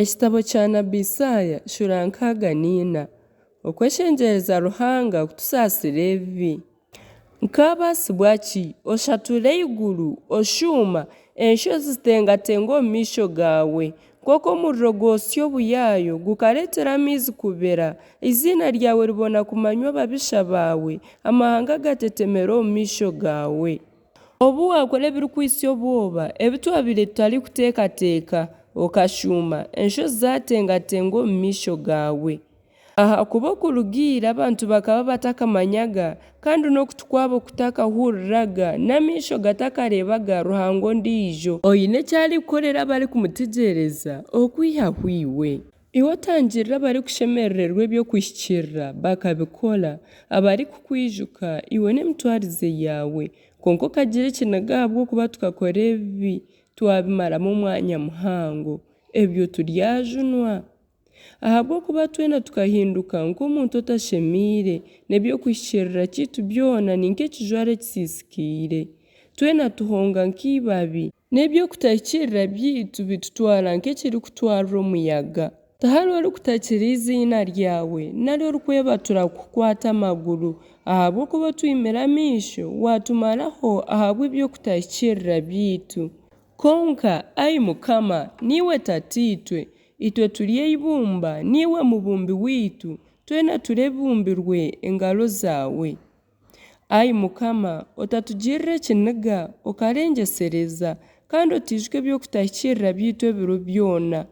Ekitabo kya nabi Isaaya shuura 64. Okweshengyereza Ruhanga kutusaasira ebibi. Nkaabaasibwa ki oshatura eiguru, oshuuma, enshozi zitengatenga omu maisho gaawe! Nk'oku omuriro gwotsya obuyaayo, gukareetera amaizi kubira, eiziina ryawe ribona kumanywa ababisha baawe, amahanga gatetemera omu maisho gaawe. Obu waakora ebirikwitsya obwoba, ebi twabaire tutarikuteekateeka, okashuuma, enshozi zaatengatenga omu maisho gaawe. Ahakuba okuruga ira abantu bakaba batakamanyaga, kandi n'okutu kwabo kutakahuriraga, n'amaisho gatakareebaga Ruhanga ondiijo. Oine eki arikukorera abarikumutegyereza, okwihaho iwe. Iwe otangirira abarikushemerererwa eby'okuhikiirira, bakabikora, abarikukwijuka, iwe n'emitwarize yaawe. Kwonka okagira ekiniga ahabw'okuba tukakora ebibi, twabimaramu omwanya muhango. Ebyo turyajunwa? Ahabw'okuba twena tukahinduka nk'omuntu otashemeire, n'eby'okuhikiirira kyaitu byona ni nk'ekijwaro ekisiisikaire. Twena tuhonga nk'eibabi. N'eby'okutahikiirira byaitu bitutwara nk'ekirikutwarwa omuyaga. Tihariho orikutakira eiziina ryawe, nari orikwebatura kukukwata amaguru, ahabw'okuba otwimire amaisho, waatumaraho ahabw'eby'okutahikiirira byaitu. Kwonka, ai Mukama, niiwe Tataitwe, Itwe turi eibumba, niiwe mubumbi waitu, twena turi ebibumbirwe engaro zaawe. Ai Mukama, otatugirira ekiniga, okarengyesereza, kandi otaijuka eby'okutahikiirira byaitu ebiro byona.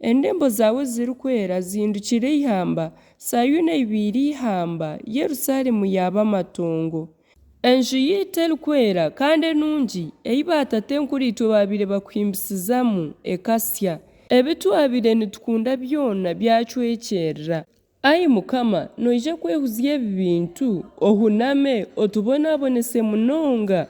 Endembo zaawe ezirikwera zihindukire eihamba, Saayuuni ebaire eihamba, Yerusaalemu yaaba amatongo. Enju yaitu erikwera kandi enungi, ei baatatenkuriitwe baabaire bakuhimbisizamu, ekasya. Ebi twabaire nitukunda byona byacwekyerera. Ai Mukama, noija kwehuzya ebi bintu, ohuname, otubonabonese munonga?